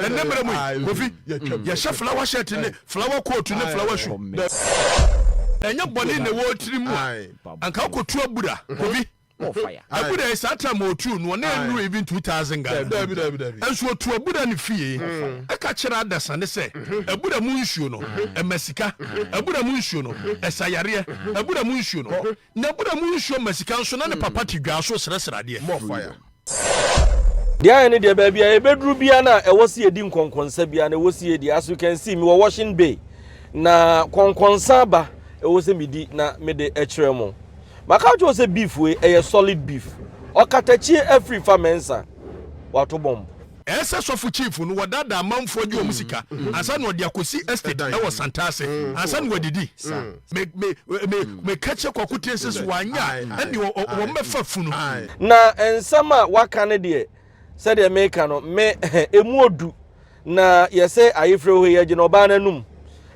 Ɛnɛ mmerɛ mu yi, Kofi, yɛhyɛ flower shirt ne flower coat ne flower shoe. Ɛnyɛ bɔne na ɛwɔ tiri mu a, anka wokɔtu abura, Kofi. Abura yi, saa time ɔtu no, ɔne ɛnuru even 2000 Ghana. Ɛnso ɔtu abura ne fie, ɛka kyerɛ adasa ne sɛ, abura mu nsuo no, ɛma sika, abura mu nsuo no, ɛsa yareɛ, abura mu nsuo no, na abura mu nsuo ma sika nso na ne papa te dwa so srɛsrɛ adeɛ. Deɛ ayɛ ne deɛ, baabi a yɛbɛduru bia no a ɛwɔ sɛ yɛdi nkɔnkɔnsa bia no, ɛwɔ sɛ yɛdi. As you can see, mewɔ washing bay na kɔnkɔnsa aba, ɛwɔ sɛ medi na mede ɛkyerɛ mo. Maka kyerɛ sɛ beef wei ɛyɛ solid beef. Ɔkatakyie afiri fa mɛnsa wato bomb. Ɛsɛ sɔfo chief no wɔdada amanfoɔ gye wɔn sika ansa na ɔde akɔsi estate ɛwɔ Santase ansa na wɔdidi. Me me me meka kyerɛ Kwaku Ten sɛ so wanyɛ a, ɛne wɔn bɛfa funu. Na nsɛm a waka no deɛ, sɛdeɛ meka no, me emu odu na yɛsɛ ayefrɛ hɔ yi agyina ɔbaa n'anum.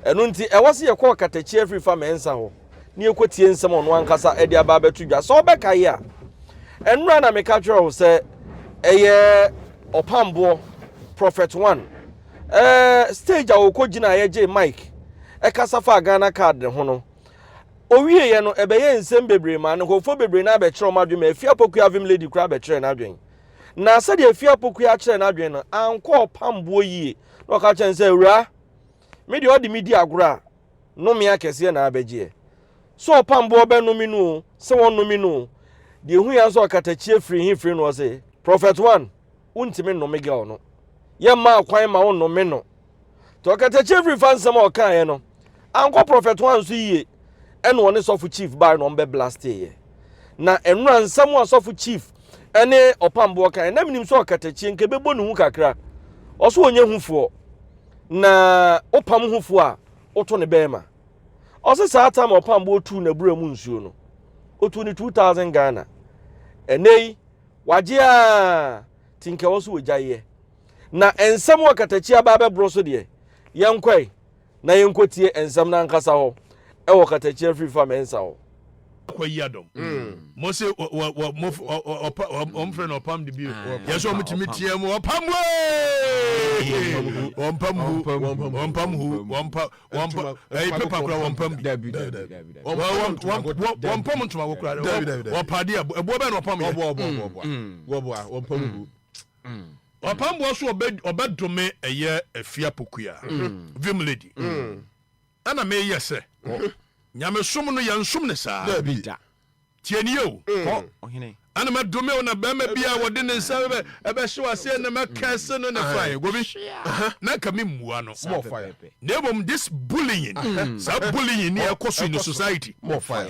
Ɛno nti ɛwɔ sɛ yɛkɔ Ɔkatakyie afiri fa mɛnsa hɔ ne yɛkɔtie nsɛm ɔno ankasa ɛde aba abɛto dwa. Sɛ ɔbɛka yi a, ɛnora na meka kyerɛ wo sɛ ɛyɛ ɔpamboɔ Prophet One stage a wɔkɔ gyina a yɛgye mic ɛkasa fa Ghana Card ne ho no, owieɛ no, ɛbɛyɛ nsɛm bebree ma ne nkurɔfoɔ bebree na abɛkyerɛ ɔmo adwene, ma Afia Pokua Vim Lady koraa abɛkyerɛ n'adwene. Na sɛdeɛ Afia Pokua akyerɛ n'adwene no ankɔ ɔpamboɔ yie, na ɔka kyerɛ no sɛ, "Awura, me deɛ, ɔde me di agorɔ a, nnome akɛseɛ na abɛgyeɛ so. Ɔpamboɔ bɛnome no o, sɛ wɔnnome no o." Deɛ ehu yɛn nso, ɔkatakyie firi he firi no, ɔse, "Prophet One, wontumi nnome girl no, yɛmma kwan ma wo nnome no." Nti ɔkatakyie firi fa nsɛm a ɔkaeɛ no ankɔ Prophet One nso yie, ɛna ɔne sɔfo chief baa na ɔmbɛ blasteeɛ. Na nnura nsɛm a sɔfo chief ɛne ɔpamboɔ kaeɛ na menim sɛ ɔkatakyie nka ɛbɛbɔ ne hu kakra. Ɔso ɔnyɛ hufoɔ na wopam hufoɔ a woto ne bɛrima. Ɔse saa time ɔpamboɔ tuu n'abura mu nsuo no, otu ne 2000 Ghana. Ɛnɛ yi wagye a ti nka ɛwɔ so wɔgyaeɛ. Na nsɛm wɔ katakyi aba abɛboro so deɛ, yɛnkɔe na yɛnkɔtie nsɛm no ankasa hɔ ɛwɔ Katakyi afiri fa mɛnsa hɔ. Akɔ yi adɔm mo se wɔ wɔ mo ɔpa wɔn fɛ no ɔpam de bi yɛ sɛ wɔn tumi teɛ mu ɔpam wee, wɔn pam hu, wɔn pam hu, wɔn pa wɔn pa ɛyi pepa kura, wɔn pam bi, wɔn wɔn pam ntoma wɔ kura wɔpa adeɛ ɛboɔ bɛn na ɔpam yɛ. Ɔpam boɔ so ɔbɛ ɔbɛdome ɛyɛ Afia Pokua Vim Lady. Ɛna meyɛ sɛ nyamesom no, yɛnsom ne saa. Tie nie o, ɛna mɛdome wo na bɛrima bi a wɔde ne nsa ɛbɛhyew aseɛ na mɛkɛse no ne fae gobi na nka memmua no. Na mmom this bullying, saa bullying ni ɛkɔ so in the society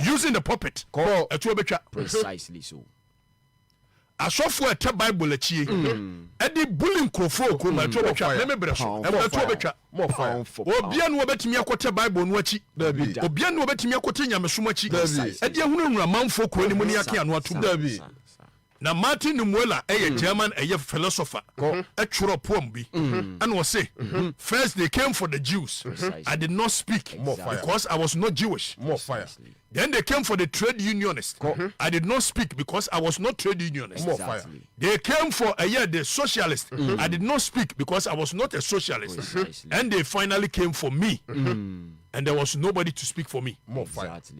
using the pulpit, ɛto bɛtwa. Precisely so. Asɔfoɔ a ɛtɛ Bible akyie ɛde bully nkurɔfoɔ wɔ kurom, ɛto bɛtwa. Meme berɛ so ɛto bɛtwa. Obia ne wɔbɛtumi akɔtɛ Bible no akyi, obia ne wɔbɛtumi akɔtɛ nyamesom akyi ɛde ahunahuna amanfoɔ kuro no mu ne ake ano atom. Na Martin Niemöller ɛyɛ German, ɛyɛ philosopher, ɛtwerɛ poem bi ɛna ɔse, "First they came for the Jews, I did not speak because I was not Jewish. Then they came for the trade unionist, I did not speak because I was not trade unionist. They came for the socialist, I did not speak because I was not a socialist. And they finally came for me, and there was nobody to speak for me."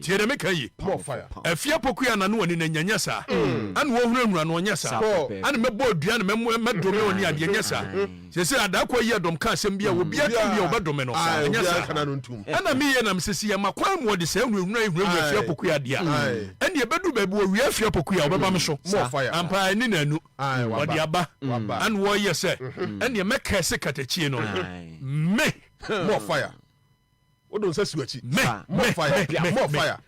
Tie dɛ meka yi. Afia Pokua na no wani na nyanya saa, ɛna wɔhunahuna no, ɔnyɛ saa, ɛna mɛbɔ dua na mɛdome ɔne adeɛ, nyɛ saa. Sɛ Adaakɔ yi ɛdɔm ka asɛm bi a obiara ka bi a wɔbɛdome no, ɛnyɛ saa. Ɛna meyɛ nam sɛ si yɛma kwan mu ɔde saa hunahuna yi hunahuna Afia Pokua adeɛ a, ɛne ɛbɛdu baabi wɔ wia Afia Pokua a wɔbɛba me so ampa ɛne nanu ɔde aba, ɛna wɔyɛ sɛ ɛneɛ mɛkɛse katakyie no me. Wode nsa si w'akyi. Me me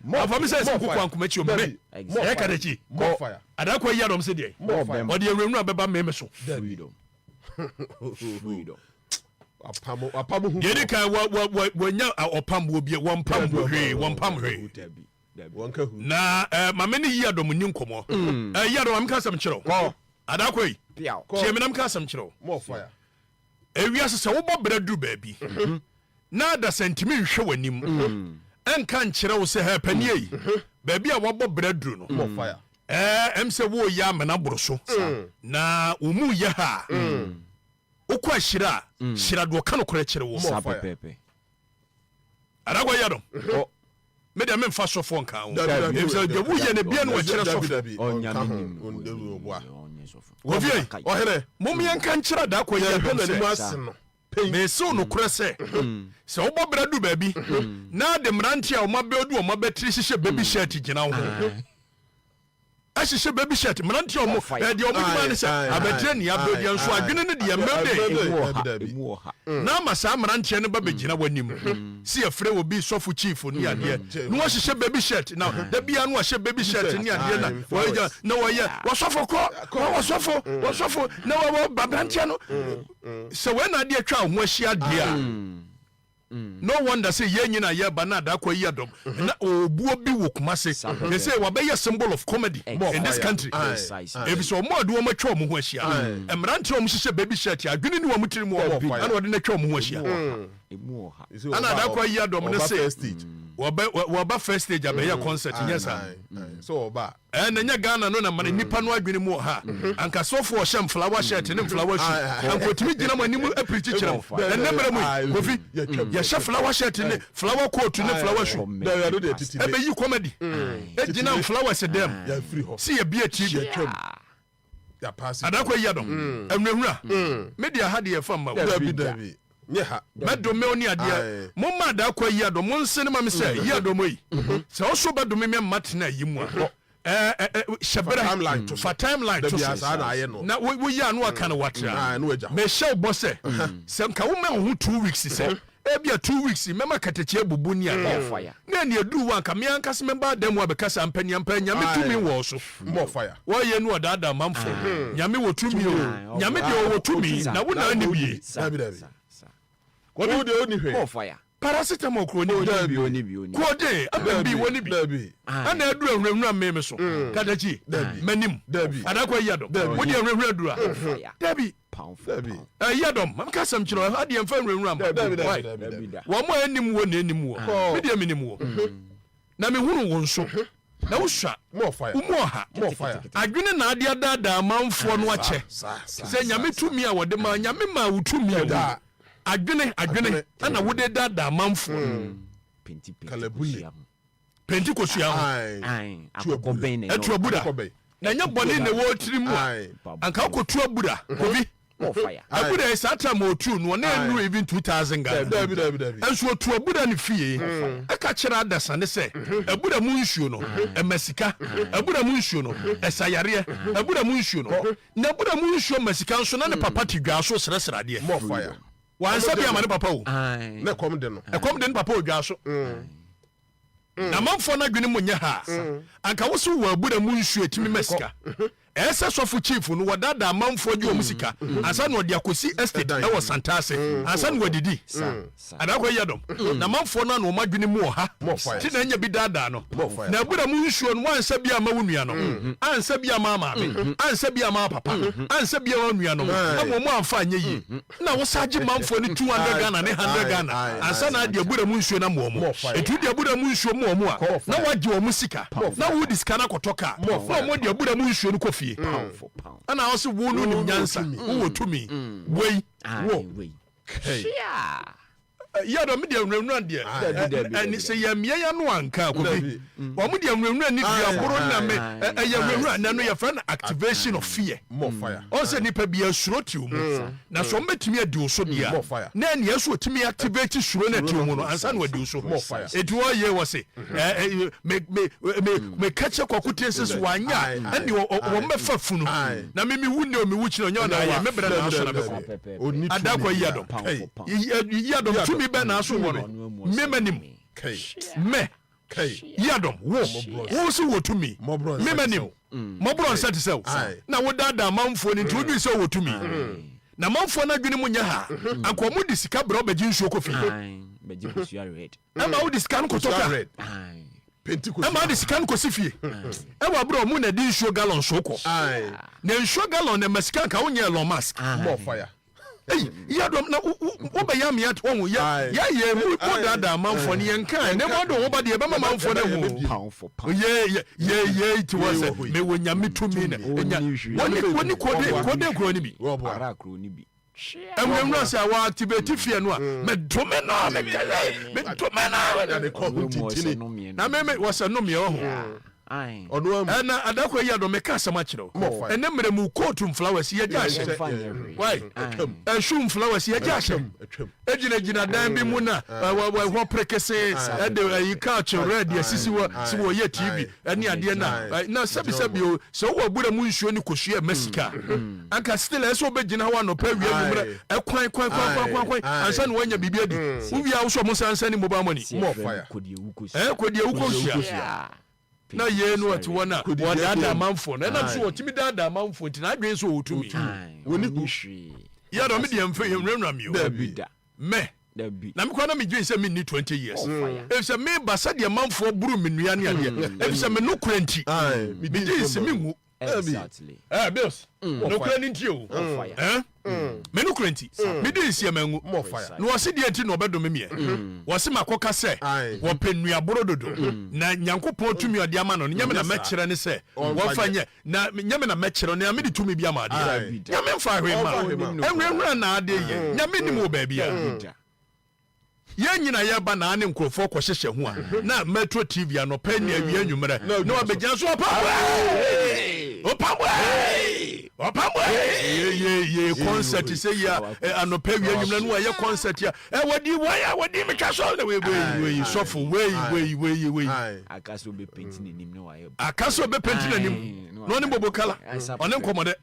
me afa mi sɛ ɛsɛ nkokɔ ankoma akyi o, me ɛyɛ katakyi Adakɔ yi adɔm sɛ deɛ ɔde awurawura bɛba me so. Freedom. Freedom. Deɛ di kan, wɔnya ɔpam wɔ bie, wɔmpam wɔ hwee, wɔmpam hwee. Na maame ne yi adɔm ni nkɔmɔ. Yi adɔm, maame ka asɛm kyerɛw. Adakɔ yi, tie me nam ka asɛm kyerɛw. Ewiase sɛ wobɔ brɛ duru baabi na adasa ntumi nhwɛ w'anim ɛnka nkyerɛ wo sɛ hɛ panie yi, baabi a wabɔ brɛ duru no, ɛm sɛ woyɛ amena boro so na wo mu yɛ ha a. Wokɔ ahyira a, hyira deɛ ɔka nokorɛ kyerɛ woɔ. Saa pɛpɛɛpɛ. Adagwa yɛ no. Me deɛ memfa sɔfoɔ nka ho. Efisɛ deɛ woyɛ no bia na wɔkyerɛ sɔfo. Kofi ei, mom yɛnka nkyerɛ Adakwa yi adom sɛ, mese wo nokorɛ sɛ, sɛ wobɔ bra du baabi na ade mmeranteɛ a wɔn abɛdu wɔn abatiri hyehyɛ baby shirt gyina wo ho, Ɛhyehyɛ baby shirt mmeranteɛ ɔmo ɛdeɛ ɔmo dwuma ne sɛ abɛgyina nea abɛdua nso adwene no deɛ mmɛde na ama saa mmeranteɛ no ba bɛgyina w'anim si yɛfrɛ obi sɔfo chief ne adeɛ na wɔhyehyɛ baby shirt na da biara na wɔhyɛ baby shirt ne adeɛ na wɔyɛ na wɔyɛ wɔsɔfo kɔ wɔsɔfo wɔsɔfo na wɔwɔ ba mmeranteɛ no sɛ wɔn na adeɛ atwa ho ahyia deɛ a. No wonder sɛ yɛn nyina yɛba na Adakwa yi adɔm na obuo bi wɔ Kumase. They say wabɛyɛ symbol of comedy in this country. Efisɛ wɔn a wɔde wɔn atwa wɔn ho ahyia no, mmeranteɛ a wɔhyehyɛ baby shirt a adwene ni wɔn tirim wɔ ɛna wɔde no atwa wɔn ho ahyia. Ɛna Adakwa yi adɔm no se wɔba first stage abɛyɛ concert nyɛ saa. Ɛɛ na ɛnyɛ Ghana no na mana nnipa no adwene mu wɔ ha. Anka sɔfo a ɔhyɛ mflawa shirt ne mflawa shoe anka otumi gyina mo anim apirikyi kyerɛ mo. Ɛnnɛ mmerɛ mu yi, Kofi, yɛhyɛ flawa shirt ne flawa coat ne flawa shoe ɛbɛyi comedy gyina mflawɛs dɛm se yɛbie TV. Adakɔ yi adɔ, awurawura, me deɛ ha deɛ ɛfa mma wo. Mɛdome wo ne adeɛ. Momma Adakɔ yi adɔ, monse no ma me sɛ, yi adɔ mo yi. Sɛ wo so bɛdome me amma tena yi mu a, hyɛ berɛ, fa timeline to so, na woyɛ a na waka no watra. Mehyɛ wo bɔ sɛ, sɛ nka woma wo ho 2 weeks sɛ, ebia 2 weeks mɛma katakyi abubu ne adeɛ, na ɛne aduru hɔ a, nka me ankasa mɛba adan mu abɛka sɛ ampa ni ampa, Nyame tumi wɔ wo so. Wɔyɛ no ɔdaadaa manfoɔ. Nyame wɔ tumi o. Nyame deɛ ɔwɔ tumi na wo na nni bie. Kobi paracetamol kuro ni bi. Kodein ama bi wɔ ni bi. Ɛna aduru ahunahuna mmee me so. Katakyi m'anim. Adakɔ ayi adɔm. Wo deɛ ahunahuna aduru a. Dabi. Ayi adɔm. Mamka asɛm kyerɛ wo. Adeɛ mfa ahunahuna mma. Why? Wɔn a ɛnim wo na ɛnim woɔ. Me deɛ menim woɔ. Na mehunu wo nso. Na wosua, wo mu ɔha. Adwene na ade adaadaa amanfoɔ no akyɛ sɛ Nyame tumi a wɔde maa Nyame maa wo tumi a wo adwene adwene ɛna wode daadaa amanfoɔ no. Penti kosua ho. Ɛtu abura. Na ɛnyɛ bɔne na ɛwɔ tiri mu a anka wokɔtu abura Kofi. Abura yi saa time ɔtu no ɔna ɛnuru even 2000 Ghana. Nso ɔtu abura no fie ɛka kyerɛ adasa ne sɛ abura mu nsuo no ɛma sika, abura mu nsuo no ɛsa yareɛ, abura mu nsuo no na abura mu nsuo ma sika nso na ne papa te dwa so srɛsrɛ adeɛ. Wansa bi ama ne papa o. Ɛkɔm de ne papa wɔ dwa so. Na amanfoɔ no adwene mu nyɛ ha a, anka wo se wɔ abura mu nsuo ɛtumi ma sika. Ɛyɛ sɛ sɔfo chief no wɔdaadaa amanfoɔ gye wɔn sika ansa na ɔde akɔsi estate ɛwɔ Santase ansa na wadidi. Adaakwa yi adɔm. Na amanfoɔ no ano wɔn adwene mu ɔha ti na anya bi daadaa no. Na abura mu nsuo no wansa bi amma wo nua no, ansa bi amma maame, ansa bi amma papa, ansa bi amma nuanom ama wɔn amfa anyɛ yie. Na wo san gye manfoɔ no 200 Ghana ne 100 Ghana ansa na ade abura mu nsuo no ama wɔn. Enti wode abura mu nsuo ma wɔn a, na woagye wɔn sika, na wode sika no akɔtɔ kaa, na wɔde abura mu nsuo no kɔ fie. Ɛna wo se wo no nim nyansa, wowɔ tumi. Wei. Wo. Yɛ dɔ me deɛ nwurawura deɛ ɛni sɛ yɛ mmea ya no anka kofi wɔn deɛ nwurawura ni dua boro na me ɛyɛ nwurawura na no yɛ fɛ no activation of fear ɔn sɛ nipa bi asuro ti mu na sɛ wɔn bɛtumi adi o so deɛ na ɛni ɛso otumi activate suro na ti mu no ansa na wadi o so eti wɔn yɛ wɔ se ɛɛ me me me me kakyɛ kɔkɔ tie sɛ so wanya ɛni wɔn bɛfa funu na me mi wu ne o mi wu kyerɛ ɔnyɛ ɔna ayɛ me brɛ na aso na bɛkɔ adakɔ yi adɔm. Yiadom tumi bɛ na aso wɔ no me m'anim mɛ Yiadom wo wo se wɔ tumi me m'anim mɔborɔ nsa te sɛ wo na wo daadaa manfoɔ no nti wodwene sɛ wɔ tumi na manfoɔ no adwene mu nyɛ ha anka ɔmo de sika brɛ ɔbɛgye nsuo kɔ fie ɛma wode sika no kɔtɔ ka ɛma wode sika no kɔsi fie ɛwɔ aberɛ ɔmo na de nsuo gallon so kɔ na nsuo gallon na ɛma sika nka wonyɛ Elon Musk. Ei, yadom na wobɛyɛ ame at wɔn yɛ yɛ mu mo daadaa amanfoɔ no yɛn kan na mu ado ho ba deɛ ɛbɛma amanfoɔ no ahu yɛ yɛ yɛ yɛ ti wɔ sɛ mewɔ nyame tumi na nya wɔne wɔne kode kode kuro no bi. Ɛwurawura sɛ wɔ activate fear no a, medome no a mekɛyɛ, medome no a. Na me me wɔsɛ nomeɛ wɔ ho. Ɛna adakɔ yi adɔ meka asɛm akyerɛ wo. Ɛnɛ mmerɛ mu coat flowers yɛgya ahyɛ. Why? Ɛhwum flowers yɛgya ahyɛ. Egyinagyina dan bi mu na ɛhɔ prekese ɛde ɛyi couch red asisi hɔ si wɔyɛ TV ɛne adeɛ na na sɛbi sɛbi o sɛ wowɔ abura mu nsuo ne kosua ɛma sika anka still ɛsɛ wobɛgyina hɔ anɔpa awia anwummerɛ ɛkwan kwan kwan kwan kwan kwan ansa na woanya biribi adi wowie a wosɛ ɔmo nsa nsa ne mobile money ɛɛ kɔdi ewu kosua na yei no ɔte hɔ na wɔdaadaa amanfoɔ no ɛnam so wɔtumi daadaa amanfoɔ nti n'adwene sɛ ɔwɔ tumi yɛ dɔ me deɛ mfɛ nwurawura mi o mɛ na mekora na medwene sɛ menni 20 years ɛfisɛ meba sɛdeɛ manfoɔ boro me nnua ne adeɛ ɛfisɛ me nokorɛ nti megye sɛ menwu. Exactly. Eh, bills. Nokorɛ no nti o. Eh? Me nokorɛ nti. Medi nseɛ manwu. Na wɔse deɛ nti na ɔbɛdome meɛ. Wɔse makɔka sɛ wɔpɛ nnuaboro dodo. Na Nyankopɔn tumi a ɔde ama no no, nyɛ me na mɛkyerɛ ne sɛ wɔmfa nyɛ. Na nyɛ me na mɛkyerɛ no, na mede tumi bi ama adeɛ. Nyame mfa hwee mma. Ɛnhurahura na adeɛ yɛ. Nyame nim wɔ baabiara. Yɛn nyina yɛba na ne nkurɔfoɔ kɔhyehyɛ ho a na Metro TV anɔpa ne awia anwummerɛ na wabɛgyina so ɔpamboe ɔpamboe ɔpamboe yeye concert sɛ yi a anɔpa awia anwummerɛ no wayɛ concert a wɔdi wɔn a wɔdi metwa so na wei wei wei sɔfo wei wei wei wei aka sɛ ɔbɛpenti n'anim na wayɛ aka sɛ ɔbɛpenti n'anim na ɔne bobo kala ɔne nkɔmmɔdɛ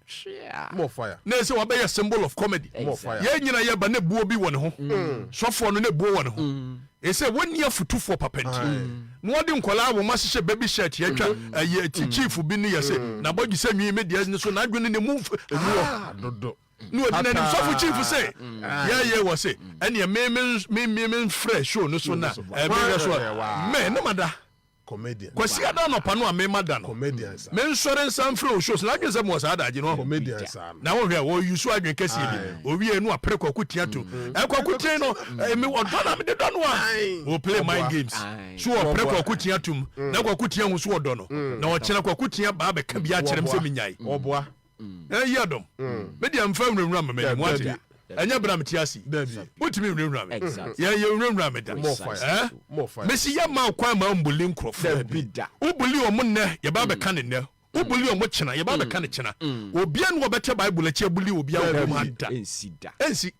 na ɛsɛ wabɛyɛ symbol of comedy yɛn nyina yɛba ne buo bi wɔ ne ho mm. sɔfoɔ no ne buo wɔ ne ho mm. ɛsɛ wɔnni afotufoɔ papa nti mm. na wɔde nkɔlaa wɔn ahyehyɛ baby shirt yɛtwa ɛyɛ ti chief bi ne yɛ sɛ nabɔgye sɛ nwi me deɛ ne so n'adwene ne mu ah. dodo na ɔdi n'anim sɔfo chief sɛ yɛyɛ wɔ se ɛneɛ me me me me mfrɛ show no so na ɛmehwɛ so a mɛ ne ma da Comedian. Kwasi ada anɔpa no a mema da no. Comedian saa. Me nsɔre nsa mfrɛ wo shows na adwene sɛ mewɔ saa adagye no. Comedian saa no. Na wohwɛ wɔ use adwene kɛseɛ bi. Owie no apere kwaku tia to. Ɛ kwaku tia no me ɔdɔ na mede dɔ no a. O play mind games. So ɔpere kwaku tia tom na kwaku tia hu so ɔdɔ no. Na ɔkyena kwaku tia baa bɛka bi akyerɛ m sɛ menyae. Ɔboa. Ɛyi adɔm. Me deɛ mfa nwurawura me m'anim wate. Ɛnyɛ bere a mete ase yi. Wotumi nwurawura me. Yɛ yɛ nwurawura me da. Mesi yɛ ma kwan ma mbuli nkurɔfoɔ. Wobuli wɔn nnɛ yɛba abɛka ne nnɛ. Wobuli wɔn kyena yɛba abɛka ne kyena. Obia ne wɔbɛtɛ Bible akyi abuli obia wɔ kurom ha da. Ɛnsi.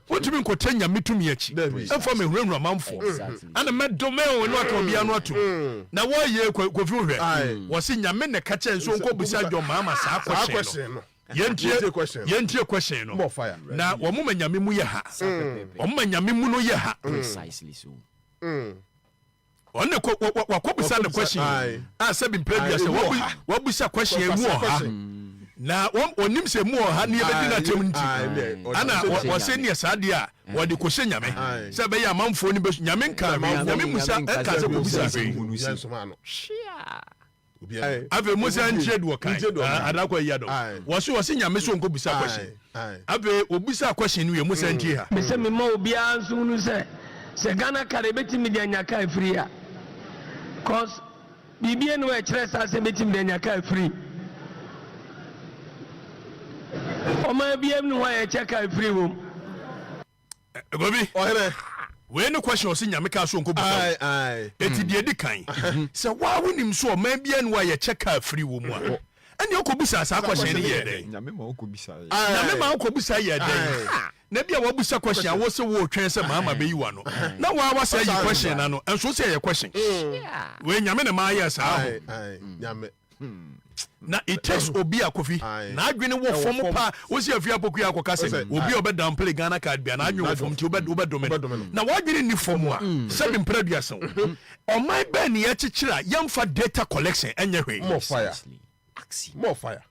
Wontumi nkɔtɛ Nyame tumi akyi mfa mehurahura manfoɔ ana mɛdome o ne waka obiara no atom na wɔyɛ Kofi wohwɛ wɔse Nyame na ɛka kyerɛ nso nkɔ bisa John Mahama saa question no yɛntie yɛntie question no na wɔn ma Nyame mu yɛ ha wɔn ma Nyame mu no yɛ ha. Ɔno ne kɔ wakɔbisa no question a sɛbi mpere dua sɛ wabusa question emu ɔha na wɔnim sɛ emu ɔha ne yɛbɛdi no atɛm nti ana wɔsɛ neɛ saa deɛ a wɔde kɔhyɛ nyame sɛ ɛbɛyɛ amanfoɔ no bɛsu nyame nka hwee nyame musa nka sɛ kɔbisa hwee. Afei Musa ntie deɛ ɔkae. Adakɔ ayi adɔ. Wɔse wɔse Nyame so nkɔ bisa question. Afei obisa question no wie Musa ntie ha. Mese mema obiara nso hunu sɛ sɛ Ghana card ebetumi de anya car free a cos biribi eni hɔ a ɛkyerɛ saa sɛ ebetumi de anya car free. Ɔman biara mu ni hɔ a yɛkyɛ car free wom. Gobi. Ɔhene. Wei ne question ɔse Nyame kaa so ɔnkɔ busa wo. Eti deɛ edi kan, sɛ waa wonim so ɔman biara ni hɔ a yɛkyɛ car free wɔ mu a, ɛneɛ wokɔ busaa saa question no yɛɛ dɛn? Nyame ma wokɔ busa yɛ. Nyame ma wokɔ busa yɛɛ dɛn? Na ebia wabusa question a wose woretwɛn sɛ Mahama bɛyi w'ano, na waa wasa ayi question no ano, nso wose ɛyɛ question. Wei Nyame na ɛma ayɛɛ saa ho. Nyame. Na it takes obi a Kofi n'adwene wɔ fam paa. Wosi afi apokuya akɔka sɛ obi a ɔbɛ downplay Ghana card bia n'adwene wɔ fam nti wobɛdome no. Na w'adwene nni fam a sɛbi mpere aduasa o. Ɔman bɛn ne yɛkyekyere a yɛmfa data collection ɛnyɛ hwee? More fire. More fire.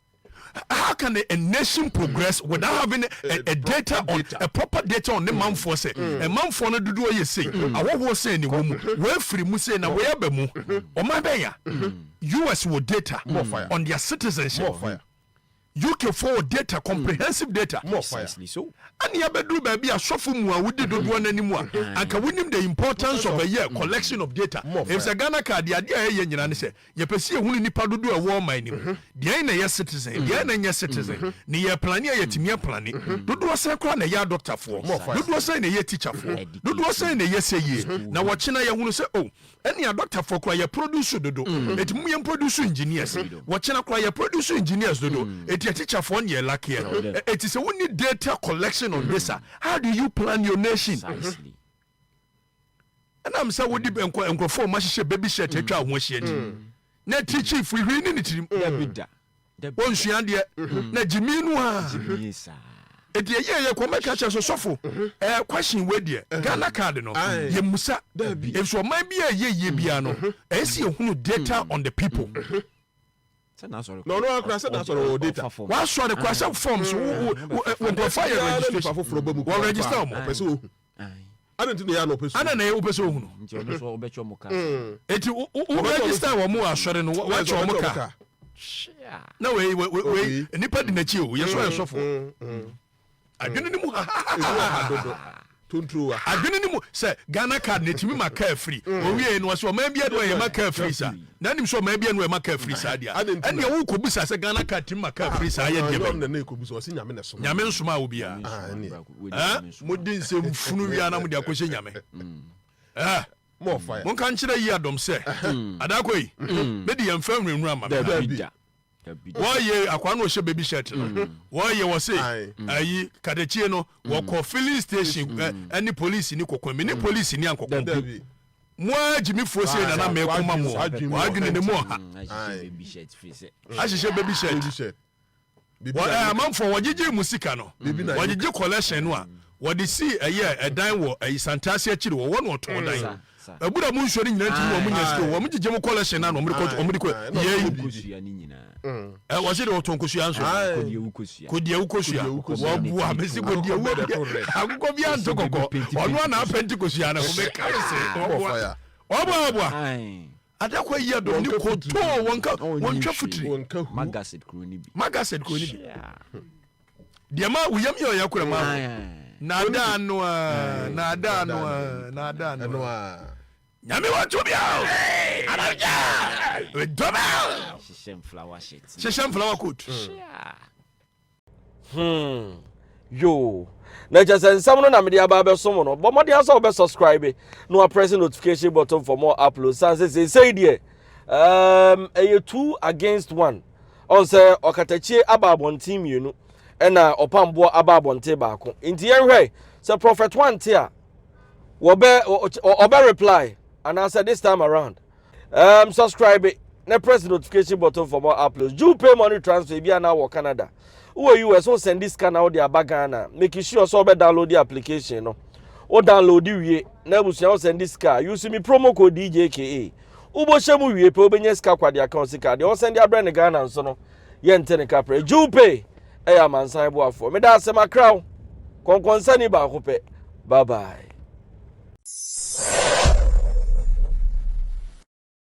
How can a nation progress without having a data on a proper data on ne manfoɔ sɛ ɛmanfoɔ no dodoɔ yɛ sei, ahɔhoɔ sɛn ne wɔ mu, wei firi mu sei na wei aba mu. Ɔman bɛn ya? US wɔ data on their citizenship. UK foɔ wɔ data, comprehensive data. More fire. Precisely so. Ɛne abɛduru baabi a sɔfo mu a wodi dodoɔ no anim a, anka wonim the importance of ɛyɛ collection of data. More fire. Ɛfisɛ Ghana card deɛ, adeɛ a ɛyɛ nyinaa ne sɛ yɛpɛ sɛ yɛhunu nipa dodoɔ a ɛwɔ ɔman no mu, deɛn na ɛyɛ citizen, deɛn na ɛnyɛ citizen, ne yɛ plan a yɛtumi aplan dodoɔ sɛn koraa na ɛyɛ adɔktafoɔ, More fire. dodoɔ sɛn na ɛyɛ teacherfoɔ, dodoɔ sɛn na ɛyɛ sɛ yie na wɔkyena yɛhunu sɛ, oh, ɛne adɔktafoɔ koraa yɛ produce dodo, eti mu yɛn produce engineers. Wɔkyena koraa yɛ produce engineers dodo, eti teacherfoɔ ne yɛ lackeɛ. Eti sɛ wonni data collection on this a, how do you plan your nation? Precisely. Ɛnam sɛ wode nkurɔfoɔ a ɔmahyehyɛ baby shirt atwa wo ho ahyia nti na tikyi firihwiri ne ne tirim. Dabi da. Dabi. Wɔnsua deɛ na gyimi no a. Gyimie saa. Ɛti ɛyɛ yɛ kɔ mɛka kyerɛ so sɔfo question wei deɛ, Ghana card no yɛmusa ɛfisɛ ɔman bi a ɛyɛ yie bia no, ɛyɛ sɛ yɛhunu data on the people. Sɛ n'asɔre. Na ɔno akora sɛ n'asɔre wɔ data. Ɔfa fam. Wasɔre kora sɛ forms nkurɔfoɔ ayɛ registration. Nipa foforɔ bɔ mu. Wɔ register wɔn. Ɔpɛ sɛ ohu. Aye. Adi nti na yɛ ana ɔpɛ sɛ Ana na ɛyɛ wopɛ sɛ ohunu. Nti ɔno nso ɔbɛkyɛ ɔmo ka. Eti wo register wɔ mo wɔ asɔre no, wakyɛ wɔn ka. Hyia. Na wei wei nipa di n'akyi o, yɛ so yɛ sɔfo adwene ne mu ha. Ebi wɔ ha dodo. Tontoro wa. Adwene ne mu sɛ Ghana card na etimi ma kaa free. Owie no wɔsɛ ɔman bi adu a yɛ ma kaa free sa, na anim sɛ ɔman bi anu a yɛ ma kaa free saa deɛ, Adi nti na- ɛnea wokɔ bisa sɛ Ghana card timi ma kaa free saa yɛ deɛ Ɔno bɛn? na ne ekobi so ɔsi Nyame na so. Nyame nsoma a obiara. Ah, ɛne. Ɛn? Mode nsɛm funu wia na mode akɔhyɛ Nyame. Ɛɛ, More fire. monka nkyerɛ yi adɔm sɛ adakɔ yi mede yɛmfa nwuranwura ma me. Dabi da. Dabi da. Wɔyɛ akwaa no ɔhyɛ baby shirt no, wɔyɛ wɔ se Aye. ayi kadakyie no, wɔkɔ filling station ɛne police ni kɔkɔ mi ne police ni ankɔkɔ. Dabi. Mo a gyimifoɔ sei nana mɛko ma mo. Wadwene mu wadwene ne mu ɔha. Ahyehyɛ baby shirt firi sɛ. Ahyehyɛ baby shirt. Baby shirt. Bibi wɔ na amanfoɔ wɔgyegye mu sika no, Bibi na wɔgyegye collection no a wɔde si ɛyɛ ɛdan wɔ ɛyi Santase akyiri wɔ wɔn ɔtɔn dan. Sa. Abura mu nsuo no nyinaa ntumi wɔn nya sika o, wɔn gyegye mu collection na wɔn de kɔ wɔn de kɔ Aye. Aye. yɛyi. Kosua ne nyinaa. Ɛ wɔsi de wɔtɔn kosua nso. Kɔdeɛ kosua. Kodiawu kosua. Kodiawu kosua. Wɔboa mesi kodiawu. Akokɔ bɛda red. Akokɔ bi anto kɔkɔ, ɔno ana apɛnti kosua no meka me se More ɔboa fire. ɔboa ɔboa. Aye. Adakɔ yi adɔm ne Wɔnka kotoo futiri. wɔnka Ɔnyi wɔntwa hwee. futiri. Wɔnka hu. Magaset kuro ni bi. Magaset kuro ni bi. Hyia. Deɛ ma woyam yɛ ɔyɛ kora ma Aye. naadaa no a, naadaa no a, naadaa Ɛno no a. a. Nyame wɔ tumi a anamgya dɔm Hyehyɛ flower shirt. hyehyɛ flower coat. Hyia. Yo, na kyerɛ sɛ nsɛm no na mede aba abɛsom no. Bɔ mmɔden sɛ wobɛ subscribe na wapress notification button for more uploads. San sɛ seesei deɛ ɛyɛ two against one. Ɔn sɛ ɔkatakyie aba abɔnten mmienu ɛna ɔpamboɔ aba abɔnten baako, nti yɛnhwɛ sɛ Prophet Wante a wɔbɛ ɔbɛ reply anaasɛ this time around. Subscribe na press the notification button for more uploads. Do pay money transfer bi ana wɔ Canada, wowɔ US, wo send sika na wode aba Ghana, make sure sɛ wobɛ download the application no. Wo download wie na abusua, wo send sika, use mi promo code DJKA. Wobɔhyɛ mu wie pɛ, wobɛnya sika kwade account. Sika deɛ wɔsend abrɛ ne Ghana nso no, yɛnte ne kaprɛ. Jew Pay ɛyɛ amansan boafoɔ. Meda asɛm akraw kɔnkɔnsani baako pɛ. Bye bye.